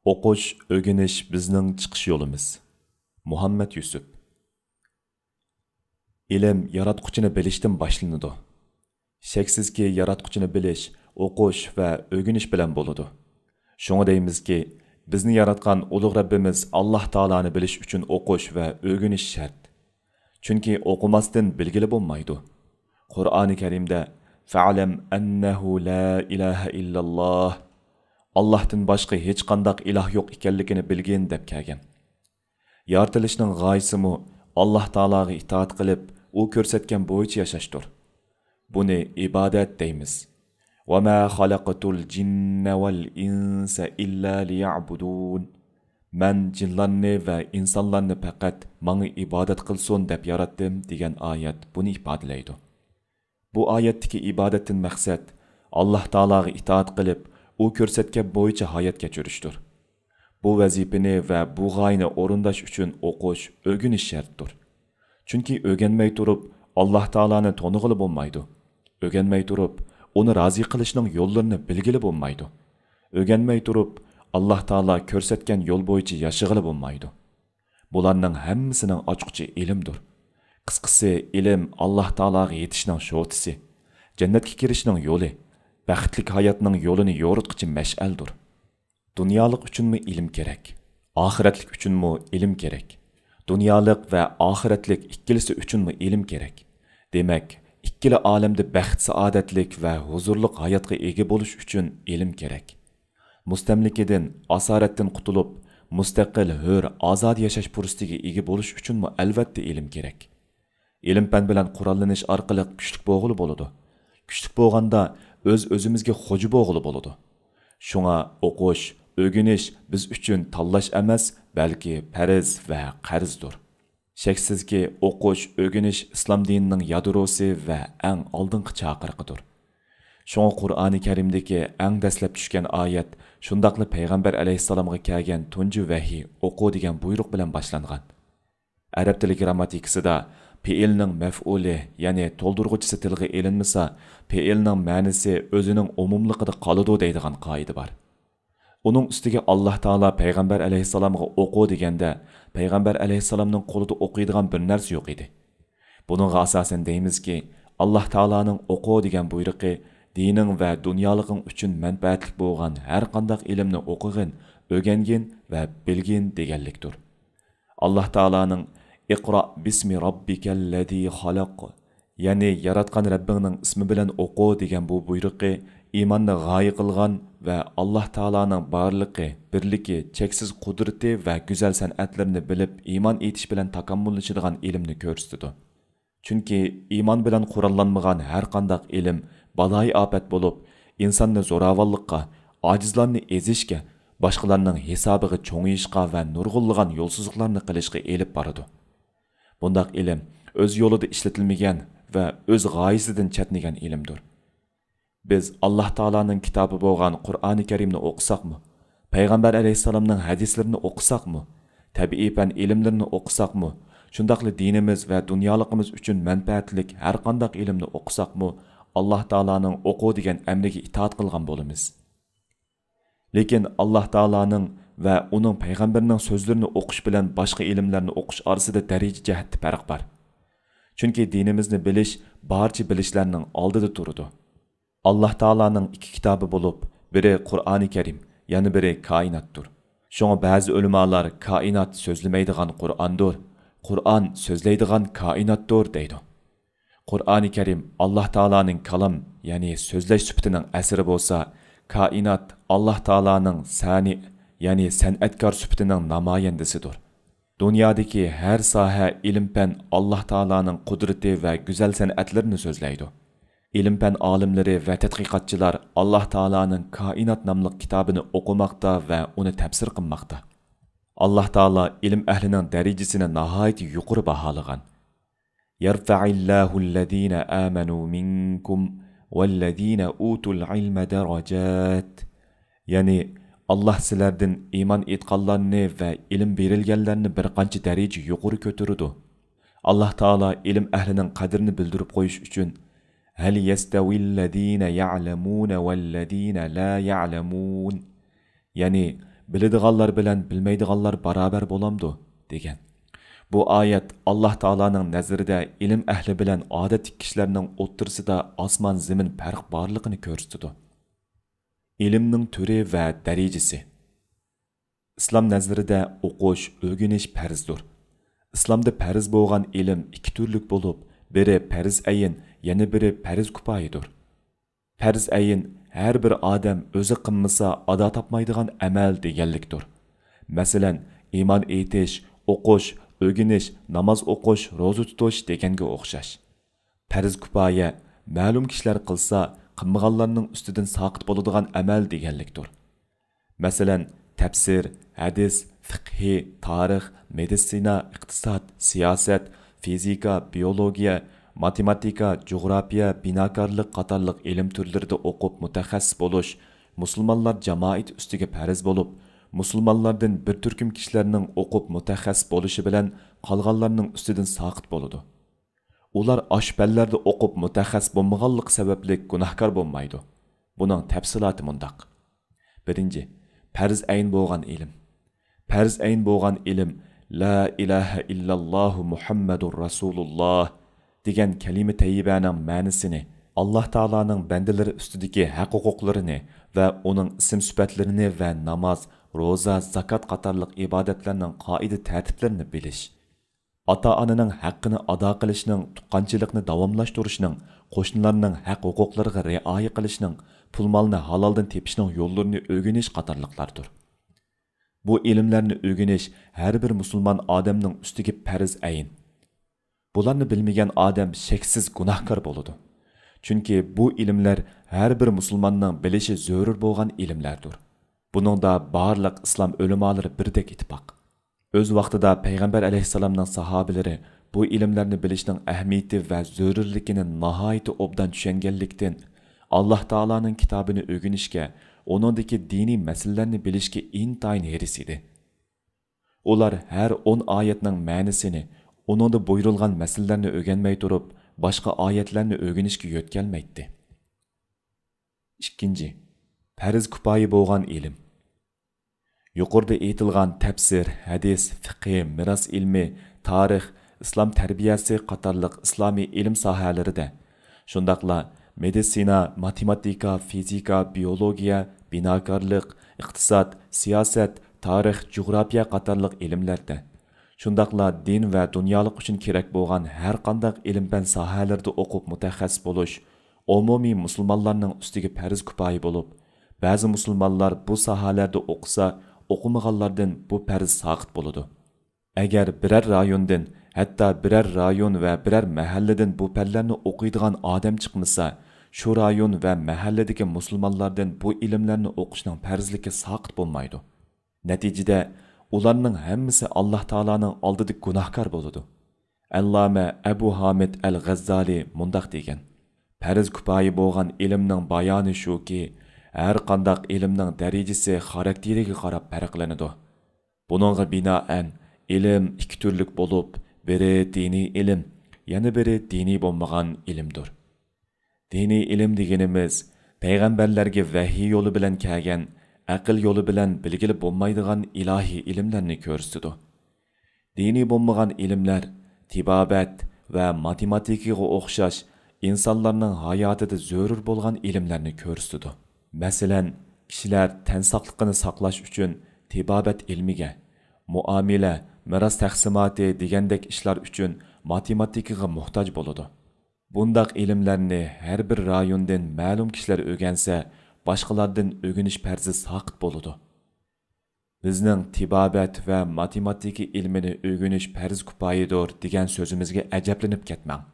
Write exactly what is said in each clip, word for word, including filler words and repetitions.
ئوقۇش، ئۆگىنىش بىزنىڭ چىقىش يولىمىز. مۇھەممەد يۈسۈپ. ئىلىم ياراتقۇچىنى بىلىشتىن باشلىنىدۇ. شەكسىزكى، ياراتقۇچىنى بىلىش ئوقۇش ۋە ئۆگىنىش بىلەن بولىدۇ. شۇڭا دەيمىزكى، بىزنى ياراتقان ئۇلۇغ رەببىمىز ئاللاھ تائالانى بىلىش ئۈچۈن ئوقۇش ۋە ئۆگىنىش شەرت. چۈنكى ئوقۇماستىن بىلگىلى بولمايدۇ. قۇرئانى كەرىمدە، فەلەم ئەننەھۇ لا ئىلاھە ئىللاللاھ، ئاللاھتىن باشقا ھېچقانداق ئىلاھ يوق ئىكەنلىكىنى بىلگىن، دەپ كەلگەن. يارىتىلىشنىڭ غايىسىمۇ ئاللاھ تائالاغا ئىتائەت قىلىپ، ئۇ كۆرسەتكەن بويىچە ياشاشتۇر. بۇنى ئىبادەت دەيمىز. ۋەما خەلەقتۇل جىننە ۋەل ئىنسە ئىللا لىيەبۇدۇن. مەن جىنلارنى ۋە ئىنسانلارنى پەقەت ماڭا ئىبادەت قىلسۇن دەپ ياراتتىم، دېگەن ئايەت بۇنى ئىپادىلەيدۇ. بۇ ئايەتتىكى ئىبادەتتىن مەقسەت، ئاللاھ تائالاغا ئىتائەت قىلىپ، ئۇ كۆرسەتكەن بويىچە ھايات كەچۈرۈشتۇر. بۇ ۋەزىپىنى ۋە بۇ غايىنى ئورۇنداش ئۈچۈن ئوقۇش، ئۆگىنىش شەرتتۇر. چۈنكى ئۆگەنمەي تۇرۇپ، ئاللاھ تائالانى تونۇغىلى بولمايدۇ. ئۆگەنمەي تۇرۇپ، ئۇنى رازى قىلىشنىڭ يوللىرىنى بىلگىلى بولمايدۇ. ئۆگەنمەي تۇرۇپ، ئاللاھ تائالا كۆرسەتكەن يول بويىچە ياشىغىلى بولمايدۇ. بۇلارنىڭ ھەممىسىنىڭ ئاچقۇچى ئىلىمدۇر. قىسقىسى، ئىلىم ئاللاھ تائالاغا يېتىشنىڭ شوتىسى، جەننەتكە كىرىشنىڭ يولى، بەختلىك ھاياتنىڭ يولىنى يورۇتقۇچى مەشئەلدۇر. دۇنيالىق ئۈچۈنمۇ ئىلىم كېرەك، ئاخىرەتلىك ئۈچۈنمۇ ئىلىم كېرەك. دۇنيالىق ۋە ئاخىرەتلىك ئىككىلىسى ئۈچۈنمۇ ئىلىم كېرەك. دېمەك، ئىككىلا ئالەمدە بەخت-سائادەتلىك ۋە ھۇزۇرلۇق ھاياتقا ئىگە بولۇش ئۈچۈن ئىلىم كېرەك. مۇستەملىكىدىن، ئاسارەتتىن قۇتۇلۇپ، مۇستەقىل، ھۆر، ئازادە ياشاش پۇرسىتىگە ئىگە بولۇش ئۈچۈنمۇ ئەلۋەتتە ئىلىم كېرەك. ئىلىم-پەن بىلەن قوراللىنىش ئارقىلىق كۈچلۈك بولغىلى بولىدۇ. كۈچلۈك بولغاندا ئۆز-ئۆزىمىزگە خوجا بولغىلى بولىدۇ. شۇڭا ئوقۇش، ئۆگىنىش بىز ئۈچۈن تاللاش ئەمەس، بەلكى پەرز ۋە قەرزدۇر. شەكسىزكى، ئوقۇش، ئۆگىنىش ئىسلام دىنىنىڭ يادروسى ۋە ئەڭ ئالدىنقى چاقىرىقىدۇر. شۇڭا قۇرئانى كەرىمدىكى ئەڭ دەسلەپ چۈشكەن ئايەت، شۇنداقلا پەيغەمبەر ئەلەيھىسسالامغا كەلگەن تۇنجى ۋەھىي «ئوقۇ» دېگەن بۇيرۇق بىلەن باشلانغان. ئەرەب تىلى گىرامماتىكىسىدا پېئىلنىڭ مەفئۇلى، يەنى تولدۇرغۇچىسى تىلغا ئېلىنمىسا، پېئىلنىڭ مەنىسى ئۆزىنىڭ ئومۇملۇقىدا قالىدۇ دەيدىغان قائىدە بار. ئۇنىڭ ئۈستىگە ئاللاھ تائالا پەيغەمبەر ئەلەيھىسسالامغا «ئوقۇ» دېگەندە، پەيغەمبەر ئەلەيھىسسالامنىڭ قولىدا ئوقۇيدىغان بىر نەرسە يوق ئىدى. بۇنىڭغا ئاساسەن دەيمىزكى، ئاللاھ تائالانىڭ «ئوقۇ» دېگەن بۇيرۇقى دىنىڭ ۋە دۇنيالىقىڭ ئۈچۈن مەنپەئەتلىك بولغان ھەر قانداق ئىلىمنى ئوقۇغىن، ئۆگەنگىن ۋە بىلگىن دېگەنلىكتۇر. ئاللاھ تائالانىڭ «ئىقرا بىسمى راببىكەللەزى خەلەق، يەنى ياراتقان رەببىڭنىڭ ئىسمى بىلەن ئوقۇ» دېگەن بۇ بۇيرۇقى ئىماننى غايە قىلغان ۋە ئاللاھ تائالانىڭ بارلىقى، بىرلىكى، چەكسىز قۇدرىتى ۋە گۈزەل سەنئەتلىرىنى بىلىپ ئىمان ئېيتىش بىلەن تاكامۇللىشىدىغان ئىلىمنى كۆرسىتىدۇ. چۈنكى ئىمان بىلەن قوراللانمىغان ھەر قانداق ئىلىم بالايىئاپەت بولۇپ، ئىنساننى زوراۋانلىققا، ئاجىزلارنى ئېزىشكە، باشقىلارنىڭ ھېسابىغا چوڭىيىشقا ۋە نۇرغۇنلىغان يولسىزلىقلارنى قىلىشقا ئېلىپ بارىدۇ. بۇنداق ئىلىم ئۆز يولىدا ئىشلىتىلمىگەن ۋە ئۆز غايىسىدىن چەتنىگەن ئىلىمدۇر. بىز ئاللاھ تائالانىڭ كىتابى بولغان قۇرئانى كەرىمنى ئوقۇساقمۇ، پەيغەمبەر ئەلەيھىسسالامنىڭ ھەدىسلىرىنى ئوقۇساقمۇ، تەبىئىي پەن ئىلىملىرىنى ئوقۇساقمۇ، شۇنداقلا دىنىمىز ۋە دۇنيالىقىمىز ئۈچۈن مەنپەئەتلىك ھەر قانداق ئىلىمنى ئوقۇساقمۇ، ئاللاھ تائالانىڭ «ئوقۇ» دېگەن ئەمرىگە ئىتائەت قىلغان بولىمىز. لېكىن ئاللاھ تائالانىڭ ۋە ئۇنىڭ پەيغەمبىرىنىڭ سۆزلىرىنى ئوقۇش بىلەن باشقا ئىلىملەرنى ئوقۇش ئارىسىدا دەرىجە جەھەتتە پەرق بار. چۈنكى دىنىمىزنى بىلىش بارچە بىلىشلەرنىڭ ئالدىدا تۇرىدۇ. ئاللاھ تائالانىڭ ئىككى كىتابى بولۇپ، بىرى قۇرئانى كەرىم، يەنە بىرى كائىناتتۇر. شۇڭا بەزى ئۆلىمالار «كائىنات سۆزلىمەيدىغان قۇرئاندۇر، قۇرئان سۆزلەيدىغان كائىناتتۇر» دەيدۇ. قۇرئانى كەرىم ئاللاھ تائالانىڭ كالام، يەنى سۆزلەش سۈپىتىنىڭ ئەسىرى بولسا، كائىنات ئاللاھ تائالانىڭ سانىئ، يەنى سەنئەتكار سۈپىتىنىڭ نامايەندىسىدۇر. دۇنيادىكى ھەر ساھە ئىلىم-پەن ئاللاھ تائالانىڭ قۇدرىتى ۋە گۈزەل سەنئەتلىرىنى سۆزلەيدۇ. ئىلىم-پەن ئالىملىرى ۋە تەتقىقاتچىلار ئاللاھ تائالانىڭ كائىنات ناملىق كىتابىنى ئوقۇماقتا ۋە ئۇنى تەپسىر قىلماقتا. ئاللاھ تائالا ئىلىم ئەھلىنىڭ دەرىجىسىنى ناھايىتى يۇقىرى باھالىغان. يرفع الله الذين آمنوا منكم والذين أوتوا العلم درجات. يەنى، ئاللاھ سىلەردىن ئىمان ئېيتقانلارنى ۋە ئىلىم بېرىلگەنلەرنى بىر قانچە دەرىجە يۇقىرى كۆتۈرىدۇ. ئاللاھ تائالا ئىلىم ئەھلىنىڭ قەدرىنى بىلدۈرۈپ قويۇش ئۈچۈن، هل يستوي الذين يعلمون والذين لا يعلمون، يەنى «بىلىدىغانلار بىلەن بىلمەيدىغانلار باراۋەر بولامدۇ؟» دېگەن. بۇ ئايەت ئاللاھ تائالانىڭ نەزىرىدە ئىلىم ئەھلى بىلەن ئادەتتىكى كىشىلەرنىڭ ئوتتۇرىسىدا ئاسمان-زېمىن پەرق بارلىقىنى كۆرسىتىدۇ. ئىلىمنىڭ تۈرى ۋە دەرىجىسى. ئىسلام نەزىرىدە ئوقۇش، ئۆگىنىش پەرزدۇر. ئىسلامدا پەرز بولغان ئىلىم ئىككى تۈرلۈك بولۇپ، بىرى پەرز ئەين، يەنە بىرى پەرز كۇپايىدۇر. پەرز ئەين ھەر بىر ئادەم ئۆزى قىلمىسا ئادا تاپمايدىغان ئەمەل دېگەنلىكتۇر. مەسىلەن، ئىمان ئېيتىش، ئوقۇش، ئۆگىنىش، ناماز ئوقۇش، روزا تۇتۇش دېگەنگە ئوخشاش. پەرز كۇپايە، مەلۇم كىشىلەر قىلسا، قىلمىغانلارنىڭ ئۈستىدىن ساقىت بولىدىغان ئەمەل دېگەنلىكتۇر. مەسىلەن، تەپسىر، ھەدىس، فىقھى، تارىخ، مېدىتسىنا، ئىقتىساد، سىياسەت، فىزىكا، بىيولوگىيە، ماتېماتىكا، جۇغراپىيە، بىناكارلىق قاتارلىق ئىلىم تۈرلىرىدە ئوقۇپ مۇتەخەسسىس بولۇش مۇسۇلمانلار جامائىتى ئۈستىگە پەرز بولۇپ، مۇسۇلمانلاردىن بىر تۈركۈم كىشىلەرنىڭ ئوقۇپ مۇتەخەسسىس بولۇشى بىلەن قالغانلارنىڭ ئۈستىدىن ساقىت بولىدۇ. ئۇلار ئاشۇ پەنلەردە ئوقۇپ مۇتەخەسسىس بولمىغانلىقى سەۋەبلىك گۇناھكار بولمايدۇ. بۇنىڭ تەپسىلاتى مۇنداق. بىرىنچى، پەرز ئەين بولغان ئىلىم. پەرز ئەين بولغان ئىلىم لا ئىلاھە ئىللاللاھۇ مۇھەممەدۇر رەسۇلۇللاھ دېگەن كەلىمە تەييىبەنىڭ مەنىسىنى، ئاللاھ تائالانىڭ بەندىلىرى ئۈستىدىكى ھەق ھوقۇقلىرىنى ۋە ئۇنىڭ ئىسىم سۈپەتلىرىنى ۋە ناماز، روزا، زاكات قاتارلىق ئىبادەتلەرنىڭ قائىدە تەرتىپلىرىنى بىلىش. ئاتا-ئانىنىڭ ھەققىنى ئادا قىلىشنىڭ، تۇغقانچىلىقنى داۋاملاشتۇرۇشنىڭ، قوشنىلارنىڭ ھەق ھوقۇقلىرىغا رىئايە قىلىشنىڭ، پۇل-مالنى ھالالدىن تېپىشنىڭ يوللىرىنى ئۆگىنىش قاتارلىقلاردۇر. بۇ ئىلىملەرنى ئۆگىنىش ھەر بىر مۇسۇلمان ئادەمنىڭ ئۈستىگە پەرز ئەين. بۇلارنى بىلمىگەن ئادەم شەكسىز گۇناھكار بولىدۇ. چۈنكى بۇ ئىلىملەر ھەر بىر مۇسۇلماننىڭ بىلىشى زۆرۈر بولغان ئىلىملەردۇر. بۇنىڭدا بارلىق ئىسلام ئۆلىمالىرى بىردەك ئىتتىپاق. ئۆز ۋاقتىدا پەيغەمبەر ئەلەيھىسسالامنىڭ ساھابىلىرى بۇ ئىلىملەرنى بىلىشنىڭ ئەھمىيىتى ۋە زۆرۈرلۈكىنى ناھايىتى ئوبدان چۈشەنگەنلىكتىن، ئاللاھ تائالانىڭ كىتابىنى ئۆگىنىشكە، ئۇنىڭدىكى دىنىي مەسىلىلەرنى بىلىشكە ئىنتايىن ھېرىس ئىدى. ئۇلار ھەر ئون ئايەتنىڭ مەنىسىنى، ئۇنىڭدا بۇيرۇلغان مەسىلىلەرنى ئۆگەنمەي تۇرۇپ، باشقا ئايەتلەرنى ئۆگىنىشكە يۆتكەلمەيتتى. ئىككىنچى، پەرز كۇپايە بولغان ئىلىم. يۇقىرىدا ئېيتىلغان تەپسىر، ھەدىس، فىقھى، مىراس ئىلمى، تارىخ، ئىسلام تەربىيەسى قاتارلىق ئىسلامىي ئىلىم ساھەلىرىدە، شۇنداقلا مېدىتسىنا، ماتېماتىكا، فىزىكا، بىيولوگىيە، بىناكارلىق، ئىقتىساد، سىياسەت، تارىخ، جۇغراپىيە قاتارلىق ئىلىملەردە، شۇنداقلا دىن ۋە دۇنيالىق ئۈچۈن كېرەك بولغان ھەر قانداق ئىلىم-پەن ساھەلىرىدە ئوقۇپ مۇتەخەسسىس بولۇش ئومۇمىي مۇسۇلمانلارنىڭ ئۈستىگە پەرز كۇپايە بولۇپ، بەزى مۇسۇلمانلار بۇ ساھەلەردە ئوقۇسا، ئوقۇمىغانلاردىن بۇ پەرز ساقىت بولىدۇ. ئەگەر بىرەر رايوندىن، ھەتتا بىرەر رايون ۋە بىرەر مەھەللىدىن بۇ پەنلەرنى ئوقۇيدىغان ئادەم چىقمىسا، شۇ رايون ۋە مەھەللىدىكى مۇسۇلمانلاردىن بۇ ئىلىملەرنى ئوقۇشنىڭ پەرزلىكى ساقىت بولمايدۇ. نەتىجىدە، ئۇلارنىڭ ھەممىسى ئاللاھ تائالانىڭ ئالدىدا گۇناھكار بولىدۇ. ئەللامە ئەبۇ ھامىد ئەل غەززالى مۇنداق دېگەن: پەرز كۇپايە بولغان ئىلىمنىڭ بايانى شۇكى، ھەر قانداق ئىلىمنىڭ دەرىجىسى خاراكتېرىگە قاراپ پەرقلىنىدۇ. بۇنىڭغا بىنائەن، ئىلىم ئىككى تۈرلۈك بولۇپ، بىرى دىنىي ئىلىم، يەنە بىرى دىنىي بولمىغان ئىلىمدۇر. دىنىي ئىلىم دېگىنىمىز پەيغەمبەرلەرگە ۋەھىي يولى بىلەن كەلگەن، ئەقىل يولى بىلەن بىلگىلى بولمايدىغان ئىلاھىي ئىلىملەرنى كۆرسىتىدۇ. دىنىي بولمىغان ئىلىملەر تېبابەت ۋە ماتېماتىكىغا ئوخشاش ئىنسانلارنىڭ ھاياتىدا زۆرۈر بولغان ئىلىملەرنى كۆرسىتىدۇ. مەسىلەن، كىشىلەر تەن ساقلىقىنى ساقلاش ئۈچۈن تېبابەت ئىلمىگە، مۇئامىلە، مىراس تەقسىماتى دېگەندەك ئىشلار ئۈچۈن ماتېماتىكىغا موھتاج بولىدۇ. بۇنداق ئىلىملەرنى ھەر بىر رايوندىن مەلۇم كىشىلەر ئۆگەنسە، باشقىلاردىن ئۆگىنىش پەرزى ساقىت بولىدۇ. بىزنىڭ تېبابەت ۋە ماتېماتىكا ئىلمىنى ئۆگىنىش پەرز كۇپايىدۇر دېگەن سۆزىمىزگە ئەجەبلىنىپ كەتمەڭ.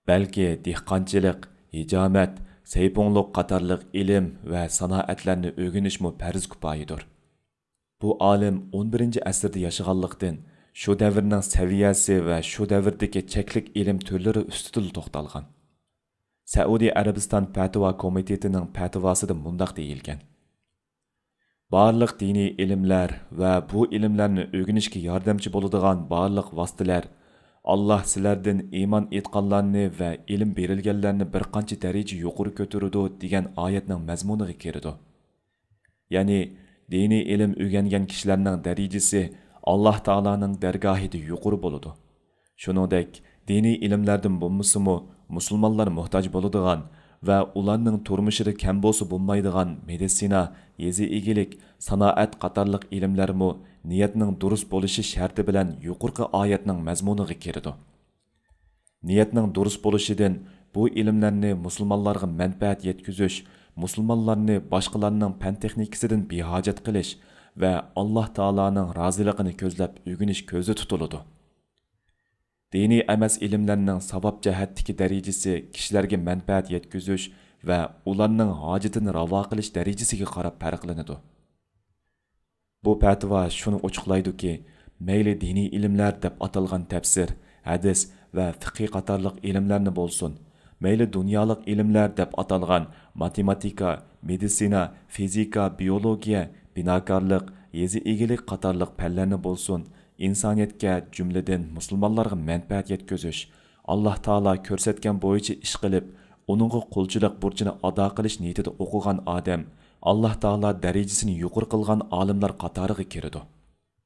بەلكى دېھقانچىلىق، ھىجامەت، سەيپۇڭلۇق قاتارلىق ئىلىم ۋە سانائەتلەرنى ئۆگىنىشمۇ پەرز كۇپايىدۇر. بۇ ئالىم ئون بىرىنچى ئەسىردە ياشىغانلىقتىن، شۇ دەۋرنىڭ سەۋىيەسى ۋە شۇ دەۋردىكى چەكلىك ئىلىم تۈرلىرى ئۈستىدىلا توختالغان. سەئۇدى ئەرەبىستان پەتىۋا كومىتېتىنىڭ پەتىۋاسىدا مۇنداق دېيىلگەن: بارلىق دىنىي ئىلىملەر ۋە بۇ ئىلىملەرنى ئۆگىنىشكە ياردەمچى بولىدىغان بارلىق ۋاسىتىلەر «ئاللاھ سىلەردىن ئىمان ئېيتقانلارنى ۋە ئىلىم بېرىلگەنلەرنى بىر قانچە دەرىجە يۇقىرى كۆتۈرىدۇ» دېگەن ئايەتنىڭ مەزمۇنىغا كىرىدۇ. يەنى، دىنىي ئىلىم ئۆگەنگەن كىشىلەرنىڭ دەرىجىسى ئاللاھ تائالانىڭ دەرگاھىدا يۇقىرى بولىدۇ. شۇنىڭدەك، دىنىي ئىلىملەردىن بولمىسىمۇ، مۇسۇلمانلار موھتاج بولىدىغان ۋە ئۇلارنىڭ تۇرمۇشىدا كەم بولسا بولمايدىغان مېدىتسىنا، يېزا ئىگىلىك، سانائەت قاتارلىق ئىلىملەرمۇ نىيەتنىڭ دۇرۇس بولۇشى شەرتى بىلەن يۇقىرىقى ئايەتنىڭ مەزمۇنىغا كىرىدۇ. نىيەتنىڭ دۇرۇس بولۇشىدىن بۇ ئىلىملەرنى مۇسۇلمانلارغا مەنپەئەت يەتكۈزۈش، مۇسۇلمانلارنى باشقىلارنىڭ پەن تېخنىكىسىدىن بىھاجەت قىلىش ۋە ئاللاھ تائالانىڭ رازىلىقىنى كۆزلەپ ئۆگىنىش كۆزدە تۇتۇلىدۇ. دىنىي ئەمەس ئىلىملەرنىڭ ساۋاب جەھەتتىكى دەرىجىسى كىشىلەرگە مەنپەئەت يەتكۈزۈش ۋە ئۇلارنىڭ ھاجىتىنى راۋا قىلىش دەرىجىسىگە قاراپ پەرقلىنىدۇ. بۇ پەتىۋا شۇنى ئوچۇقلايدۇكى، مەيلى دىنىي ئىلىملەر دەپ ئاتالغان تەپسىر، ھەدىس ۋە فىقھى قاتارلىق ئىلىملەرنى بولسۇن، مەيلى دۇنيالىق ئىلىملەر دەپ ئاتالغان ماتېماتىكا، مېدىتسىنا، فىزىكا، بىيولوگىيە، بىناكارلىق، يېزا ئىگىلىك قاتارلىق پەنلەرنى بولسۇن، ئىنسانىيەتكە، جۈملىدىن مۇسۇلمانلارغا مەنپەئەت يەتكۈزۈش، ئاللاھ تائالا كۆرسەتكەن بويىچە ئىش قىلىپ، ئۇنىڭغا قۇلچىلىق بۇرچىنى ئادا قىلىش نىيىتىدە ئوقۇغان ئادەم ئاللاھ تائالا دەرىجىسىنى يۇقىرى قىلغان ئالىملار قاتارىغا كىرىدۇ.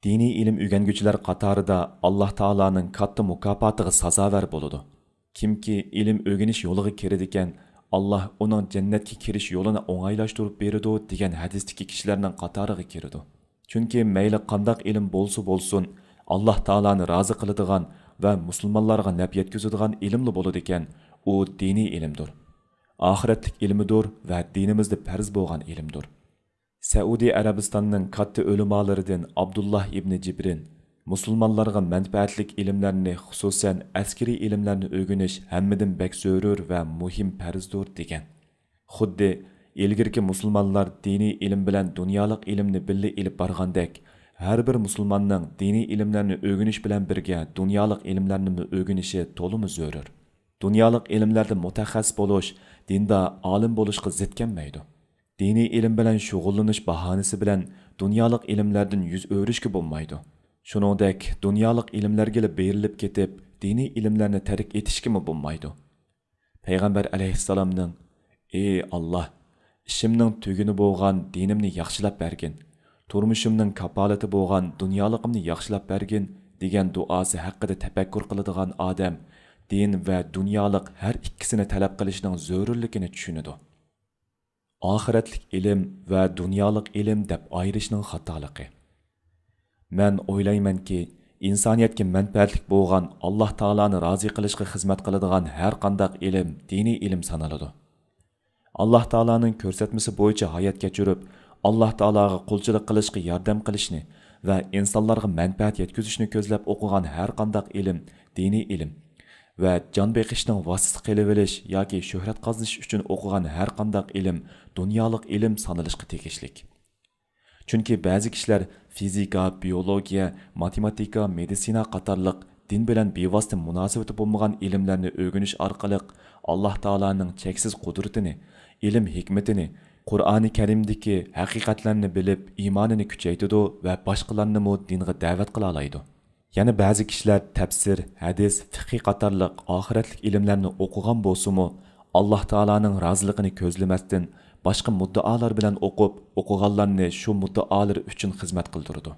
دىنىي ئىلىم ئۆگەنگۈچىلەر قاتارىدا ئاللاھ تائالانىڭ كاتتا مۇكاپاتىغا سازاۋەر بولىدۇ. كىمكى ئىلىم ئۆگىنىش يولىغا كىرىدىكەن، ئاللاھ ئۇنىڭ جەننەتكە كىرىش يولىنى ئوڭايلاشتۇرۇپ بېرىدۇ، دېگەن ھەدىستىكى كىشىلەرنىڭ قاتارىغا كىرىدۇ. چۈنكى مەيلى قانداق ئىلىم بولسا بولسۇن، ئاللاھ تائالانى رازى قىلىدىغان ۋە مۇسۇلمانلارغا نەپ يەتكۈزىدىغان ئىلىملا بولىدىكەن، ئۇ دىنىي ئىلىمدۇر. ئاخىرەتلىك ئىلمىدۇر ۋە دىنىمىزدا پەرز بولغان ئىلىمدۇر. سەئۇدى ئەرەبىستاننىڭ كاتتا ئۆلىمالىرىدىن ئابدۇللاھ ئىبنى جىبرىن، مۇسۇلمانلارغا مەنپەئەتلىك ئىلىملەرنى، خۇسۇسەن، ئەسكىرىي ئىلىملەرنى ئۆگىنىش ھەممىدىن بەك زۆرۈر ۋە مۇھىم پەرزدۇر، دېگەن. خۇددى ئىلگىرىكى مۇسۇلمانلار دىنىي ئىلىم بىلەن دۇنيالىق ئىلىمنى بىللە ئېلىپ بارغاندەك، ھەر بىر مۇسۇلماننىڭ دىنىي ئىلىملەرنى ئۆگىنىش بىلەن بىرگە دۇنيالىق ئىلىملەرنىمۇ ئۆگىنىشى تولىمۇ زۆرۈر. دۇنيالىق ئىلىملەردە مۇتەخەسسىس بولۇش دىندا ئالىم بولۇشقا زىت كەلمەيدۇ. دىنىي ئىلىم بىلەن شۇغۇللىنىش باھانىسى بىلەن دۇنيالىق ئىلىملەردىن يۈز ئۆرۈشكە بولمايدۇ. شۇنىڭدەك، دۇنيالىق ئىلىملەرگىلا بېرىلىپ كېتىپ، دىنىي ئىلىملەرنى تەرك ئېتىشكىمۇ بولمايدۇ. پەيغەمبەر ئەلەيھىسسالامنىڭ، ئى ئاللاھ، ئىشىمنىڭ تۈگۈنى بولغان دىنىمنى ياخشىلاپ بەرگىن، تۇرمۇشۇمنىڭ كاپالىتى بولغان دۇنيالىقىمنى ياخشىلاپ بەرگىن، دېگەن دۇئاسى ھەققىدە تەپەككۇر قىلىدىغان ئادەم دىن ۋە دۇنيالىق ھەر ئىككىسىنى تەلەپ قىلىشنىڭ زۆرۈرلۈكىنى چۈشىنىدۇ. ئاخىرەتلىك ئىلىم ۋە دۇنيالىق ئىلىم دەپ ئايرىشنىڭ خاتالىقى. مەن ئويلايمەنكى، ئىنسانىيەتكە مەنپەئەتلىك بولغان، ئاللاھ تائالانى رازى قىلىشقا خىزمەت قىلىدىغان ھەر قانداق ئىلىم دىنىي ئىلىم سانىلىدۇ. ئاللاھ تائالانىڭ كۆرسەتمىسى بويىچە ھايات كەچۈرۈپ، ئاللاھ تائالاغا قۇلچىلىق قىلىشقا ياردەم قىلىشنى ۋە ئىنسانلارغا مەنپەئەت يەتكۈزۈشنى كۆزلەپ ئوقۇغان ھەر قانداق ئىلىم دىنىي ئىلىم ۋە جان بېقىشنىڭ ۋاسىتىسى قىلىۋېلىش ياكى شۆھرەت قازىنىش ئۈچۈن ئوقۇغان ھەر قانداق ئىلىم دۇنيالىق ئىلىم سانىلىشقا تېگىشلىك. چۈنكى بەزى كىشىلەر فىزىكا، بىئولوگىيە، ماتېماتىكا، مېدىتسىنا قاتارلىق دىن بىلەن بىۋاسىتە مۇناسىۋىتى بولمىغان ئىلىملەرنى ئۆگىنىش ئارقىلىق ئاللاھ تائالانىڭ چەكسىز قۇدرىتىنى، ئىلىم ھېكمىتىنى، قۇرئانى كەرىمدىكى ھەقىقەتلەرنى بىلىپ، ئىمانىنى كۈچەيتىدۇ ۋە باشقىلارنىمۇ دىنغا دەۋەت قىلالايدۇ. يەنە بەزى كىشىلەر تەپسىر، ھەدىس، فىقھى قاتارلىق ئاخىرەتلىك ئىلىملەرنى ئوقۇغان بولسىمۇ، ئاللاھ تائالانىڭ رازىلىقىنى كۆزلىمەستىن، باشقا مۇددىئالار بىلەن ئوقۇپ، ئوقۇغانلارنى شۇ مۇددىئالىرى ئۈچۈن خىزمەت قىلدۇرىدۇ.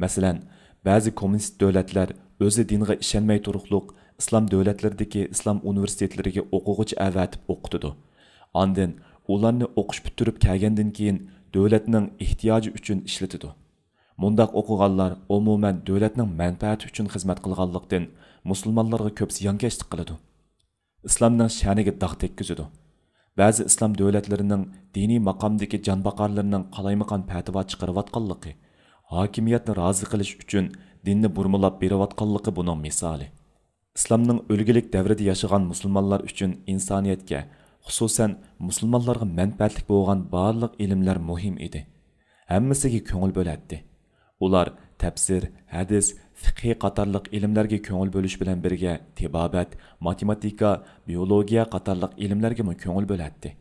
مەسىلەن، بەزى كوممۇنىست دۆلەتلەر ئۆزى دىنغا ئىشەنمەي تۇرۇقلۇق ئىسلام دۆلەتلىرىدىكى ئىسلام ئۇنىۋېرسىتېتلىرىگە ئوقۇغۇچى ئەۋەتىپ ئوقۇتىدۇ. ئاندىن ئۇلارنى ئوقۇش پۈتتۈرۈپ كەلگەندىن كېيىن، دۆلەتنىڭ ئېھتىياجى ئۈچۈن ئىشلىتىدۇ. مۇنداق ئوقۇغانلار ئومۇمەن دۆلەتنىڭ مەنپەئەتى ئۈچۈن خىزمەت قىلغانلىقتىن، مۇسۇلمانلارغا كۆپ زىيانكەشلىك قىلىدۇ. ئىسلامنىڭ شەنىگە داغ تەگكۈزىدۇ. بەزى ئىسلام دۆلەتلىرىنىڭ دىنىي ماقامدىكى جانباقارلىرىنىڭ قالايمىقان پەتىۋا چىقىرىۋاتقانلىقى، ھاكىمىيەتنى رازى قىلىش ئۈچۈن دىننى بۇرمىلاپ بېرىۋاتقانلىقى بۇنىڭ مىسالى. ئىسلامنىڭ ئۈلگىلىك دەۋرىدە ياشىغان مۇسۇلمانلار ئۈچۈن ئىنسانىيەتكە، خۇسۇسەن، مۇسۇلمانلارغا مەنپەئەتلىك بولغان بارلىق ئىلىملەر مۇھىم ئىدى. ھەممىسىگە كۆڭۈل بۆلەتتى. ئۇلار تەپسىر، ھەدىس، فىقھى قاتارلىق ئىلىملەرگە كۆڭۈل بۆلۈش بىلەن بىرگە، تېبابەت، ماتېماتىكا، بىئولوگىيە قاتارلىق ئىلىملەرگىمۇ كۆڭۈل بۆلەتتى.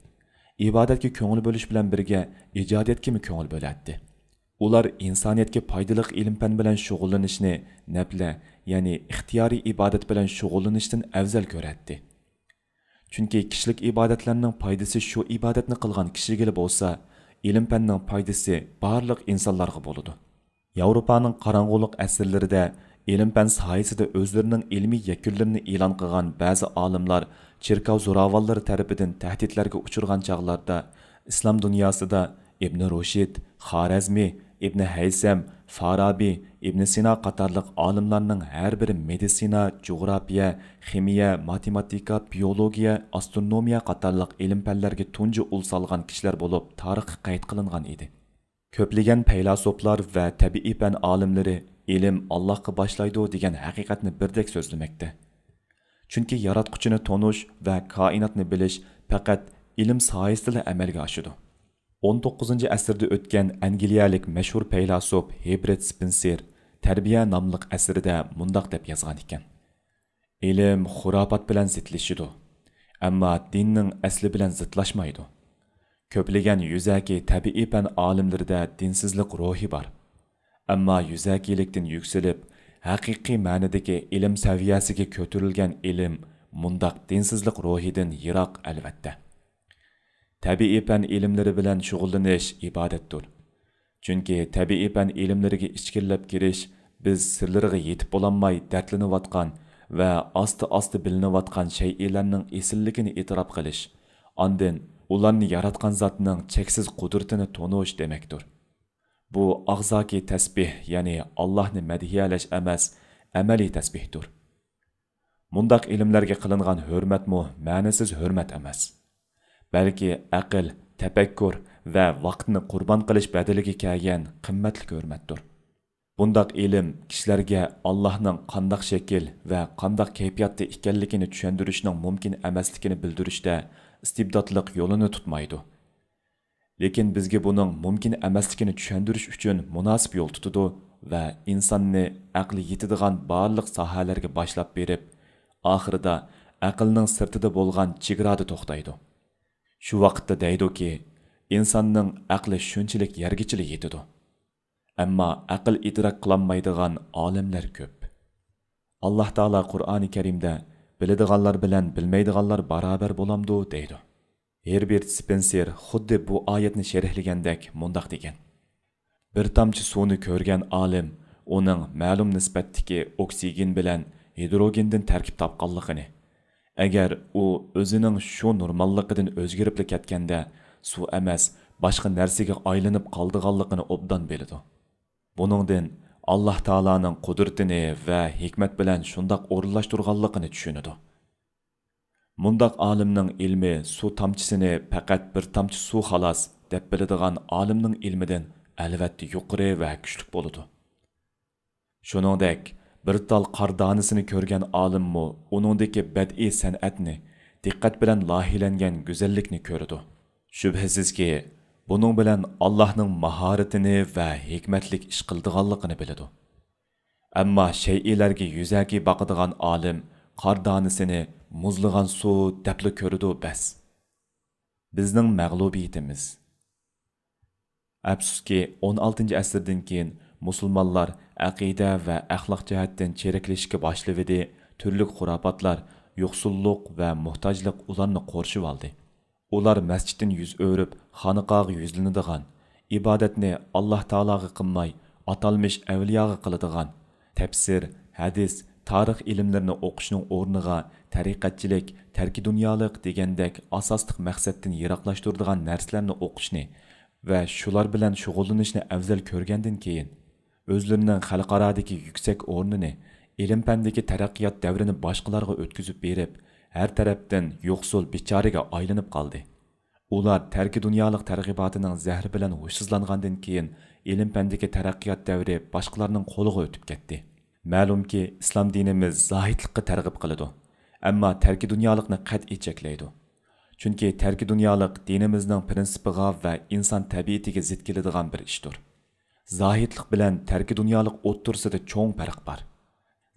ئىبادەتكە كۆڭۈل بۆلۈش بىلەن بىرگە، ئىجادىيەتكىمۇ كۆڭۈل بۆلەتتى. ئۇلار ئىنسانىيەتكە پايدىلىق ئىلىم-پەن بىلەن شۇغۇللىنىشنى نەپلە، يەنى ئىختىيارىي ئىبادەت بىلەن شۇغۇللىنىشتىن ئەۋزەل كۆرەتتى. چۈنكى كىشىلىك ئىبادەتلەرنىڭ پايدىسى شۇ ئىبادەتنى قىلغان كىشىگىلا بولسا، ئىلىم-پەننىڭ پايدىسى بارلىق ئىنسانلارغا بولىدۇ. ياۋروپانىڭ قاراڭغۇلۇق ئەسىرلىرىدە ئىلىم-پەن ساھەسىدە ئۆزلىرىنىڭ ئىلمىي يەكۈنلىرىنى ئېلان قىلغان بەزى ئالىملار چېركاۋ زوراۋانلىرى تەرىپىدىن تەھدىتلەرگە ئۇچرىغان چاغلاردا، ئىسلام دۇنياسىدا ئىبنى رۇشد، خارەزمى، ئىبنى ھەيسەم، فارابى، ئىبنى سىنا قاتارلىق ئالىملارنىڭ ھەر بىرى مېدىتسىنا، جۇغراپىيە، خىمىيە، ماتېماتىكا، بىيولوگىيە، ئاسترونومىيە قاتارلىق ئىلىم-پەنلەرگە تۇنجى ئۇل سالغان كىشىلەر بولۇپ، تارىخقا قەيت قىلىنغان ئىدى. كۆپلىگەن پەيلاسوپلار ۋە تەبىئىي پەن ئالىملىرى ئىلىم ئاللاھقا باشلايدۇ دېگەن ھەقىقەتنى بىردەك سۆزلىمەكتە. چۈنكى ياراتقۇچىنى تونۇش ۋە كائىناتنى بىلىش پەقەت ئىلىم سايىسىدىلا ئەمەلگە ئاشىدۇ. ئون توققۇزىنچى ئەسىردە ئۆتكەن ئەنگلىيەلىك مەشھۇر پەيلاسوپ ھېبرىت سپېنسېر تەربىيە ناملىق ئەسىرىدە مۇنداق دەپ يازغان ئىكەن: ئىلىم خۇراپات بىلەن زىتلىشىدۇ، ئەمما دىننىڭ ئەسلى بىلەن زىتلاشمايدۇ. كۆپلىگەن يۈزەكى تەبىئىي پەن ئالىملىرىدە دىنسىزلىق روھى بار. ئەمما يۈزەكىلىكتىن يۈكسىلىپ، ھەقىقىي مەنىدىكى ئىلىم سەۋىيەسىگە كۆتۈرۈلگەن ئىلىم مۇنداق دىنسىزلىق روھىدىن يىراق، ئەلۋەتتە. تەبىئىي پەن ئىلىملىرى بىلەن شۇغۇللىنىش ئىبادەتتۇر. چۈنكى تەبىئىي پەن ئىلىملىرىگە ئىچكىرىلەپ كىرىش بىز سىرلىرىغا يېتىپ بولالماي دەردلىنىۋاتقان ۋە ئاستا-ئاستا بىلىنىۋاتقان شەيئىلەرنىڭ ئېسىللىكىنى ئېتىراپ قىلىش، ئاندىن ئۇلارنى ياراتقان زاتنىڭ چەكسىز قۇدرىتىنى تونۇش دېمەكتۇر. بۇ ئاغزاكى تەسبىھ، يەنى ئاللاھنى مەدھىيەلەش ئەمەس، ئەمەلىي تەسبىھتۇر. مۇنداق ئىلىملەرگە قىلىنغان ھۆرمەتمۇ مەنىسىز ھۆرمەت ئەمەس، بەلكى ئەقىل، تەپەككۇر ۋە ۋاقىتنى قۇربان قىلىش بەدىلىگە كەلگەن قىممەتلىك ھۆرمەتتۇر. بۇنداق ئىلىم كىشىلەرگە ئاللاھنىڭ قانداق شەكىل ۋە قانداق كەيپىياتتا ئىكەنلىكىنى چۈشەندۈرۈشنىڭ مۇمكىن ئەمەسلىكىنى بىلدۈرۈشتە ئىستىبداتلىق يولىنى تۇتمايدۇ. لېكىن بىزگە بۇنىڭ مۇمكىن ئەمەسلىكىنى چۈشەندۈرۈش ئۈچۈن مۇناسىپ يول تۇتىدۇ ۋە ئىنساننى ئەقلى يېتىدىغان بارلىق ساھەلەرگە باشلاپ بېرىپ، ئاخىرىدا ئەقىلنىڭ سىرتىدا بولغان چېگرادا توختايدۇ. شۇ ۋاقىتتا دەيدۇكى، ئىنساننىڭ ئەقلى شۇنچىلىك يەرگىچىلا يېتىدۇ. ئەمما ئەقىل ئىدراك قىلالمايدىغان ئالەملەر كۆپ. ئاللاھ تائالا قۇرئانى كەرىمدە، «بىلىدىغانلار بىلەن بىلمەيدىغانلار بارابەر بولامدۇ؟» دەيدۇ. ھېربېرت سپېنسېر خۇددى بۇ ئايەتنى شەرھلىگەندەك مۇنداق دېگەن: بىر تامچە سۇنى كۆرگەن ئالىم ئۇنىڭ مەلۇم نىسبەتتىكى ئوكسىگېن بىلەن ھىدروگېندىن تەركىب تاپقانلىقىنى، ئەگەر ئۇ ئۆزىنىڭ شۇ نورماللىقىدىن ئۆزگىرىپلا كەتكەندە، سۇ ئەمەس، باشقا نەرسىگە ئايلىنىپ قالىدىغانلىقىنى ئوبدان بىلىدۇ. بۇنىڭدىن ئاللاھ تائالانىڭ قۇدرىتىنى ۋە ھېكمەت بىلەن شۇنداق ئورۇنلاشتۇرغانلىقىنى چۈشىنىدۇ. مۇنداق ئالىمنىڭ ئىلمى سۇ تامچىسىنى پەقەت بىر تامچە سۇ خالاس دەپ بىلىدىغان ئالىمنىڭ ئىلمىدىن ئەلۋەتتە يۇقىرى ۋە كۈچلۈك بولىدۇ. شۇنىڭدەك، بىر تال قار دانىسىنى كۆرگەن ئالىممۇ ئۇنىڭدىكى بەدىئىي سەنئەتنى، دىققەت بىلەن لايىھەلەنگەن گۈزەللىكنى كۆرىدۇ. شۈبھىسىزكى، بۇنىڭ بىلەن ئاللاھنىڭ ماھارىتىنى ۋە ھېكمەتلىك ئىش قىلىدىغانلىقىنى بىلىدۇ. ئەمما شەيئىلەرگە يۈزەكى باقىدىغان ئالىم قار دانىسىنى مۇزلىغان سۇ دەپلا كۆرىدۇ، بەس. بىزنىڭ مەغلۇبىيىتىمىز. ئەپسۇسكى، ئون ئالتىنچى ئەسىردىن كېيىن مۇسۇلمانلار ئەقىدە ۋە ئەخلاق جەھەتتىن چىرىكلىشىشكە باشلىۋىدى، تۈرلۈك خۇراپاتلار، يوقسۇللۇق ۋە موھتاجلىق ئۇلارنى قورشىۋالدى. ئۇلار مەسچىتتىن يۈز ئۆرۈپ، خانىقاغا يۈزلىنىدىغان، ئىبادەتنى ئاللاھ تائالاغا قىلماي، ئاتالمىش ئەۋلىياغا قىلىدىغان، تەپسىر، ھەدىس، تارىخ ئىلىملىرىنى ئوقۇشنىڭ ئورنىغا تەرىقەتچىلىك، تەركىي دۇنيالىق دېگەندەك ئاساسلىق مەقسەتتىن يىراقلاشتۇرىدىغان نەرسىلەرنى ئوقۇشنى ۋە شۇلار بىلەن شۇغۇللىنىشنى ئەۋزەل كۆرگەندىن كېيىن، ئۆزلىرىنىڭ خەلقئارادىكى يۈكسەك ئورنىنى، ئىلىم-پەندىكى تەرەققىيات دەۋرىنى باشقىلارغا ئۆتكۈزۈپ بېرىپ، ھەر تەرەپتىن يوقسۇل بىچارىگە ئايلىنىپ قالدى. ئۇلار تەركىي دۇنيالىق تەرغىباتىنىڭ زەھىرى بىلەن ھوشسىزلانغاندىن كېيىن، ئىلىم-پەندىكى تەرەققىيات دەۋرى باشقىلارنىڭ قولىغا ئۆتۈپ كەتتى. مەلۇمكى، ئىسلام دىنىمىز زاھىدلىققا تەرغىب قىلىدۇ، ئەمما تەركىي دۇنيالىقنى قەتئىي چەكلەيدۇ. چۈنكى تەركىي دۇنيالىق دىنىمىزنىڭ پىرىنسىپىغا ۋە ئىنسان تەبىئىتىگە زىت كېلىدىغان بىر ئىشتۇر. زاھىدلىق بىلەن تەركىي دۇنيالىق ئوتتۇرىسىدا چوڭ پەرق بار.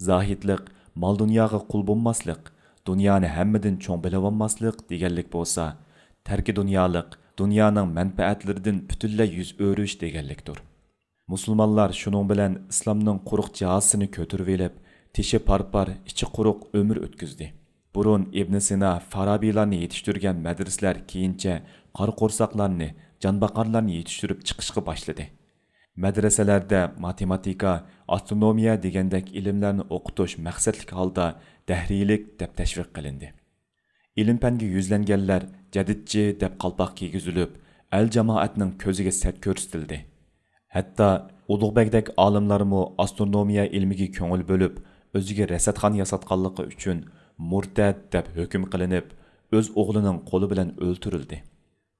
زاھىدلىق، مال-دۇنياغا قۇل بولماسلىق، دۇنيانى ھەممىدىن چوڭ بىلىۋالماسلىق دېگەنلىك بولسا، تەركىي دۇنيالىق، دۇنيانىڭ مەنپەئەتلىرىدىن پۈتۈنلەي يۈز ئۆرۈش دېگەنلىكتۇر. مۇسۇلمانلار شۇنىڭ بىلەن ئىسلامنىڭ قۇرۇق جازىسىنى كۆتۈرۈۋېلىپ، تېشى پار-پار، ئىچى قۇرۇق ئۆمۈر ئۆتكۈزدى. بۇرۇن ئىبن سىنا، فارابىلارنى يېتىشتۈرگەن مەدرىسىلەر كېيىنچە قارا قورساقلارنى، جانباقارلارنى يېتىشتۈرۈپ چىقىشقا باشلىدى. مەدرىسەلەردە ماتېماتىكا، ئاسترونومىيە دېگەندەك ئىلىملەرنى ئوقۇتۇش مەقسەتلىك ھالدا دەھرىيلىك دەپ تەشۋىق قىلىندى. ئىلىم-پەنگە يۈزلەنگەنلەر جەدىدچى دەپ قالپاق كىيگۈزۈلۈپ، ئەل-جامائەتنىڭ كۆزىگە سەت كۆرسىتىلدى. ھەتتا ئۇلۇغبەگدەك ئالىملارمۇ ئاسترونومىيە ئىلمىگە كۆڭۈل بۆلۈپ، ئۆزىگە رەسەتخانا ياساتقانلىقى ئۈچۈن مۇرتەت دەپ ھۆكۈم قىلىنىپ، ئۆز ئوغلىنىڭ قولى بىلەن ئۆلتۈرۈلدى.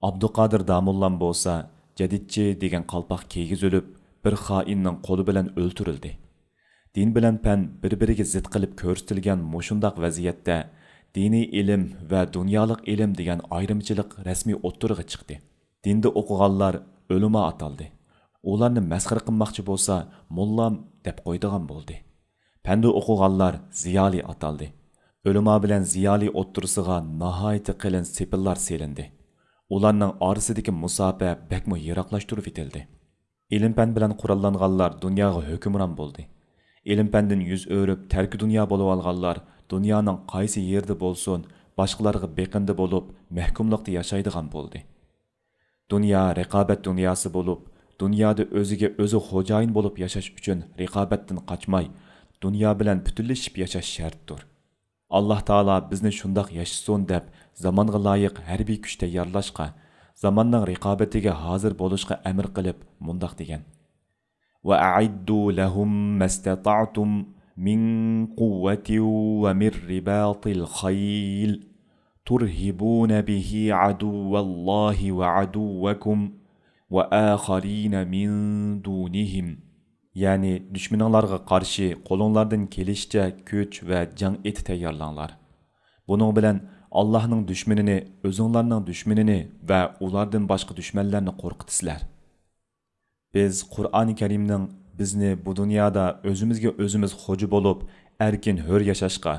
ئابدۇقادىر داموللام بولسا جەدىدچى دېگەن قالپاق كىيگۈزۈلۈپ، بىر خائىننىڭ قولى بىلەن ئۆلتۈرۈلدى. دىن بىلەن پەن بىر-بىرىگە زىت قىلىپ كۆرسىتىلگەن مۇشۇنداق ۋەزىيەتتە، دىنىي ئىلىم ۋە دۇنيالىق ئىلىم دېگەن ئايرىمچىلىق رەسمىي ئوتتۇرىغا چىقتى. دىندا ئوقۇغانلار ئۆلىما ئاتالدى. ئۇلارنى مەسخىرە قىلماقچى بولسا، موللام دەپ قويىدىغان بولدى. پەندە ئوقۇغانلار زىيالىي ئاتالدى. ئۆلىما بىلەن زىيالىي ئوتتۇرىسىغا ناھايىتى قېلىن سېپىللار سېلىندى. ئۇلارنىڭ ئارىسىدىكى مۇساپە بەكمۇ يىراقلاشتۇرۇۋېتىلدى. ئىلىم-پەن بىلەن قوراللانغانلار دۇنياغا ھۆكۈمران بولدى. ئىلىم-پەندىن يۈز ئۆرۈپ، تەركى دۇنيا بولۇۋالغانلار دۇنيانىڭ قايسى يېرىدە بولسۇن، باشقىلارغا بېقىندى بولۇپ، مەھكۇملۇقتا ياشايدىغان بولدى. دۇنيا رىقابەت دۇنياسى بولۇپ، دۇنيادا ئۆزىگە ئۆزى خوجايىن بولۇپ ياشاش ئۈچۈن رىقابەتتىن قاچماي، دۇنيا بىلەن پۈتۈنلىشىپ ياشاش شەرتتۇر. ئاللاھ تائالا بىزنى شۇنداق ياشىسۇن دەپ، زامانغا لايىق ھەربىي كۈچ تەييارلاشقا، زاماننىڭ رىقابىتىگە ھازىر بولۇشقا ئەمىر قىلىپ، مۇنداق دېگەن: وأعدوا لهم ما استطعتم من قوة ومن رباط الخيل ترهبون به عدو الله وعدوكم وآخرين من دونهم. يەنى دۈشمىنىڭلارغا قارشى قولۇڭلاردىن كېلىشىچە كۈچ ۋە جەڭ ئېتى تەييارلاڭلار. بۇنىڭ بىلەن ئاللاھنىڭ دۈشمىنىنى، ئۆزۈڭلارنىڭ دۈشمىنىنى ۋە ئۇلاردىن باشقا دۈشمەنلەرنى قورقۇتىسىلەر. بىز قۇرئانى كەرىمنىڭ بىزنى بۇ دۇنيادا ئۆزىمىزگە ئۆزىمىز خوجا بولۇپ، ئەركىن ھۆر ياشاشقا،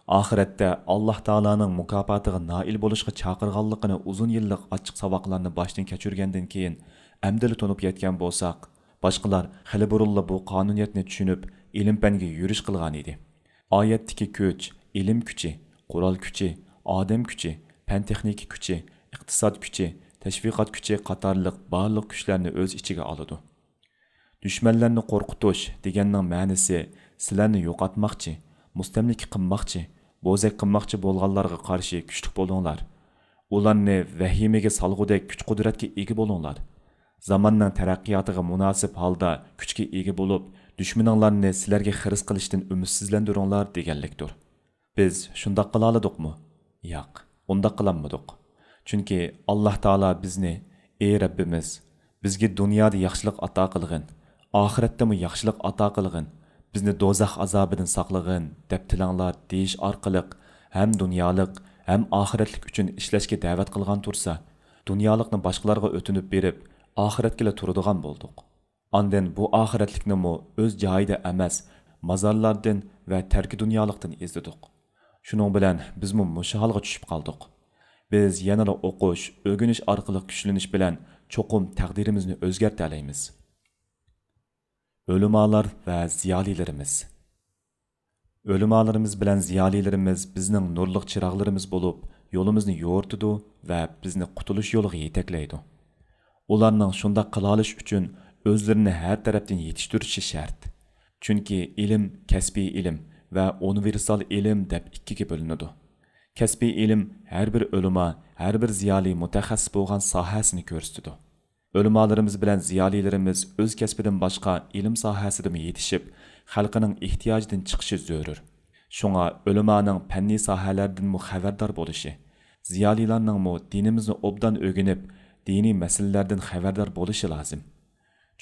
ئاخىرەتتە ئاللاھ تائالانىڭ مۇكاپاتىغا نائىل بولۇشقا چاقىرغانلىقىنى ئۇزۇن يىللىق ئاچچىق ساۋاقلارنى باشتىن كەچۈرگەندىن كېيىن، ئەمدىلا تونۇپ يەتكەن بولساق، باشقىلار خېلى بۇرۇنلا بۇ قانۇنىيەتنى چۈشىنىپ، ئىلىم-پەنگە يۈرۈش قىلغانىدى. ئايەتتىكى كۈچ، ئىلىم كۈچى، قورال كۈچى، ئادەم كۈچى، پەن-تېخنىكا كۈچى، ئىقتىساد كۈچى، تەشۋىقات كۈچى قاتارلىق بارلىق كۈچلەرنى ئۆز ئىچىگە ئالىدۇ. دۈشمەنلەرنى قورقۇتۇش دېگەننىڭ مەنىسى، سىلەرنى يوقاتماقچى، مۇستەملىكە قىلماقچى، بوزەك قىلماقچى بولغانلارغا قارشى كۈچلۈك بولۇڭلار. ئۇلارنى ۋەھىمىگە سالغۇدەك كۈچ-قۇدرەتكە ئىگە بولۇڭلار. زاماننىڭ تەرەققىياتىغا مۇناسىپ ھالدا كۈچكە ئىگە بولۇپ، دۈشمىنىڭلارنى سىلەرگە خىرىس قىلىشتىن ئۈمىدسىزلەندۈرۈڭلار دېگەنلىكتۇر. بىز شۇنداق قىلالىدۇقمۇ؟ ياق، ئۇنداق قىلالمىدۇق. چۈنكى ئاللاھ تائالا بىزنى، ئى رەببىمىز، بىزگە دۇنيادا ياخشىلىق ئاتا قىلغىن، ئاخىرەتتىمۇ ياخشىلىق ئاتا قىلغىن، بىزنى دوزاخ ئازابىدىن ساقلىغىن دەپ تىلەڭلار دېيىش ئارقىلىق ھەم دۇنيالىق، ھەم ئاخىرەتلىك ئۈچۈن ئىشلەشكە دەۋەت قىلغان تۇرسا، دۇنيالىقنى باشقىلارغا ئۆتۈنۈپ بېرىپ، ئاخىرەتكىلا تۇرىدىغان بولدۇق. ئاندىن بۇ ئاخىرەتلىكنىمۇ ئۆز جايىدا ئەمەس، مازارلاردىن ۋە تەركى دۇنيالىقتىن ئىزدىدۇق. شۇنىڭ بىلەن بىزمۇ مۇشۇ ھالغا چۈشۈپ قالدۇق. بىز يەنىلا ئوقۇش، ئۆگىنىش ئارقىلىق كۈچلىنىش بىلەن چوقۇم تەقدىرىمىزنى ئۆزگەرتەلەيمىز. ئۆلىمالار ۋە زىيالىيلىرىمىز. ئۆلىمالىرىمىز بىلەن زىيالىيلىرىمىز بىزنىڭ نۇرلۇق چىراغلىرىمىز بولۇپ، يولىمىزنى يورۇتىدۇ ۋە بىزنى قۇتۇلۇش يولىغا يېتەكلەيدۇ. ئۇلارنىڭ شۇنداق قىلالىشى ئۈچۈن ئۆزلىرىنى ھەر تەرەپتىن يېتىشتۈرۈشى شەرت. چۈنكى ئىلىم كەسپىي ئىلىم ۋە ئۇنىۋېرسال ئىلىم دەپ ئىككىگە بۆلۈنىدۇ. كەسپىي ئىلىم ھەر بىر ئۆلىما، ھەر بىر زىيالىي مۇتەخەسسىس بولغان ساھەسىنى كۆرسىتىدۇ. ئۆلىمالىرىمىز بىلەن زىيالىيلىرىمىز ئۆز كەسپىدىن باشقا ئىلىم ساھەسىدىمۇ يېتىشىپ، خەلقىنىڭ ئېھتىياجىدىن چىقىشى زۆرۈر. شۇڭا ئۆلىمانىڭ پەننىي ساھەلەردىنمۇ خەۋەردار بولۇشى، زىيالىيلارنىڭمۇ دىنىمىزنى ئوبدان ئۆگىنىپ، دىنىي مەسىلىلەردىن خەۋەردار بولۇشى لازىم.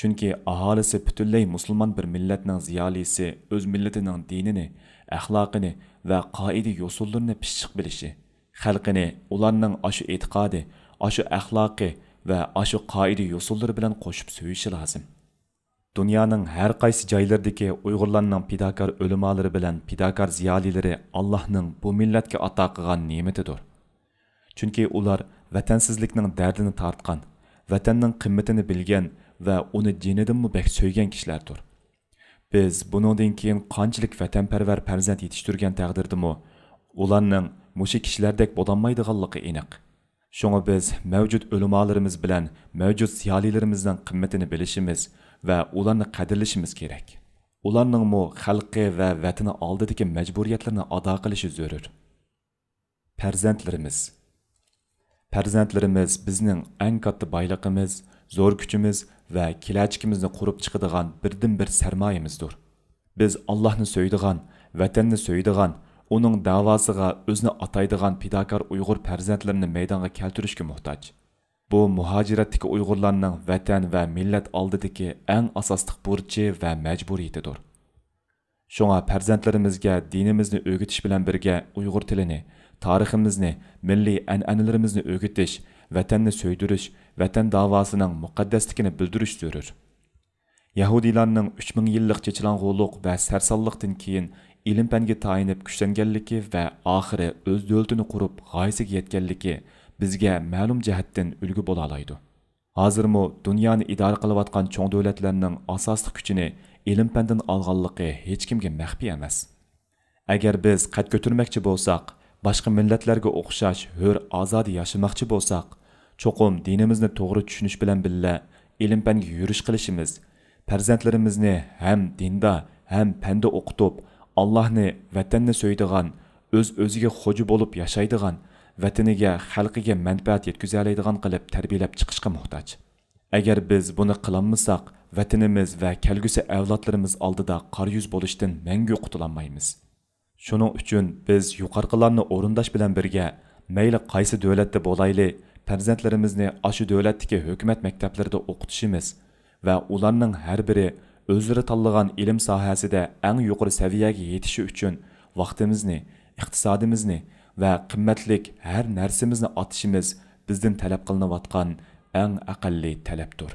چۈنكى ئاھالىسى پۈتۈنلەي مۇسۇلمان بىر مىللەتنىڭ زىيالىيسى ئۆز مىللىتىنىڭ دىنىنى، ئەخلاقىنى ۋە قائىدە-يوسۇنلىرىنى پىششىق بىلىشى، خەلقىنى ئۇلارنىڭ ئاشۇ ئېتىقادى، ئاشۇ ئەخلاقى ۋە ئاشۇ قائىدە-يوسۇنلىرى بىلەن قوشۇپ سۆيۈشى لازىم. دۇنيانىڭ ھەر قايسى جايلىرىدىكى ئۇيغۇرلارنىڭ پىداكار ئۆلىمالىرى بىلەن پىداكار زىيالىيلىرى ئاللاھنىڭ بۇ مىللەتكە ئاتا قىلغان نېمىتىدۇر. چۈنكى ئۇلار ۋەتەنسىزلىكنىڭ دەردىنى تارتقان، ۋەتەننىڭ قىممىتىنى بىلگەن ۋە ئۇنى جېنىدىنمۇ بەك سۆيگەن كىشىلەردۇر. بىز بۇنىڭدىن كېيىن قانچىلىك ۋەتەنپەرۋەر پەرزەنت يېتىشتۈرگەن تەقدىردىمۇ، ئۇلارنىڭ مۇشۇ كىشىلەردەك بولالمايدىغانلىقى ئېنىق. شۇڭا بىز مەۋجۇت ئۆلىمالىرىمىز بىلەن مەۋجۇت زىيالىيلىرىمىزنىڭ قىممىتىنى بىلىشىمىز ۋە ئۇلارنى قەدىرلىشىمىز كېرەك. ئۇلارنىڭمۇ خەلقى ۋە ۋەتىنى ئالدىدىكى مەجبۇرىيەتلىرىنى ئادا قىلىشى زۆرۈر. پەرزەنتلىرىمىز. پەرزەنتلىرىمىز بىزنىڭ ئەڭ كاتتا بايلىقىمىز، زور كۈچىمىز ۋە كېلەچىكىمىزنى قۇرۇپ چىقىدىغان بىردىنبىر سەرمايىمىزدۇر. بىز ئاللاھنى سۆيىدىغان، ۋەتەننى سۆيىدىغان، ئۇنىڭ دەۋاسىغا ئۆزىنى ئاتايدىغان پىداكار ئۇيغۇر پەرزەنتلىرىنى مەيدانغا كەلتۈرۈشكە موھتاج. بۇ مۇھاجىرەتتىكى ئۇيغۇرلارنىڭ ۋەتەن ۋە مىللەت ئالدىدىكى ئەڭ ئاساسلىق بۇرچى ۋە مەجبۇرىيىتىدۇر. شۇڭا پەرزەنتلىرىمىزگە دىنىمىزنى ئۆگىتىش بىلەن بىرگە ئۇيغۇر تىلىنى، تارىخىمىزنى، مىللىي ئەنئەنىلىرىمىزنى ئۆگىتىش، ۋەتەننى سۆيدۈرۈش، ۋەتەن داۋاسىنىڭ مۇقەددەسلىكىنى بىلدۈرۈش زۆرۈر. يەھۇدىيلارنىڭ ئۈچ مىڭ يىللىق چېچىلاڭغۇلۇق ۋە سەرسانلىقتىن كېيىن ئىلىم-پەنگە تايىنىپ كۈچلەنگەنلىكى ۋە ئاخىرى ئۆز دۆلىتىنى قۇرۇپ غايىسىگە يەتكەنلىكى بىزگە مەلۇم جەھەتتىن ئۈلگە بولالايدۇ. ھازىرمۇ دۇنيانى ئىدارە قىلىۋاتقان چوڭ دۆلەتلەرنىڭ ئاساسلىق كۈچىنى ئىلىم-پەندىن ئالغانلىقى ھېچكىمگە مەخپىي ئەمەس. ئەگەر بىز قەد كۆتۈرمەكچى بولساق، باشقا مىللەتلەرگە ئوخشاش ھۆر ئازادە ياشىماقچى بولساق، چوقۇم دىنىمىزنى توغرا چۈشىنىش بىلەن بىللە، ئىلىم-پەنگە يۈرۈش قىلىشىمىز، پەرزەنتلىرىمىزنى ھەم دىندا، ھەم پەندە ئوقۇتۇپ، ئاللاھنى، ۋەتەننى سۆيىدىغان، ئۆز-ئۆزىگە خوجا بولۇپ ياشايدىغان، ۋەتىنىگە، خەلقىگە مەنپەئەت يەتكۈزەلەيدىغان قىلىپ تەربىيەلەپ چىقىشقا موھتاج. ئەگەر بىز بۇنى قىلالمىساق، ۋەتىنىمىز ۋە كەلگۈسى ئەۋلادلىرىمىز ئالدىدا قارا يۈز بولۇشتىن مەڭگۈ قۇتۇلالمايمىز. شۇنىڭ ئۈچۈن بىز يۇقىرىقىلارنى ئورۇنداش بىلەن بىرگە، مەيلى قايسى دۆلەتتە بولايلى، پەرزەنتلىرىمىزنى ئاشۇ دۆلەتتىكى ھۆكۈمەت مەكتەپلىرىدە ئوقۇتۇشىمىز ۋە ئۇلارنىڭ ھەر بىرى ئۆزلىرى تاللىغان ئىلىم ساھەسىدە ئەڭ يۇقىرى سەۋىيەگە يېتىشى ئۈچۈن ۋاقتىمىزنى، ئىقتىسادىمىزنى ۋە قىممەتلىك ھەر نەرسىمىزنى ئاتىشىمىز بىزدىن تەلەپ قىلىنىۋاتقان ئەڭ ئەقەللىي تەلەپتۇر.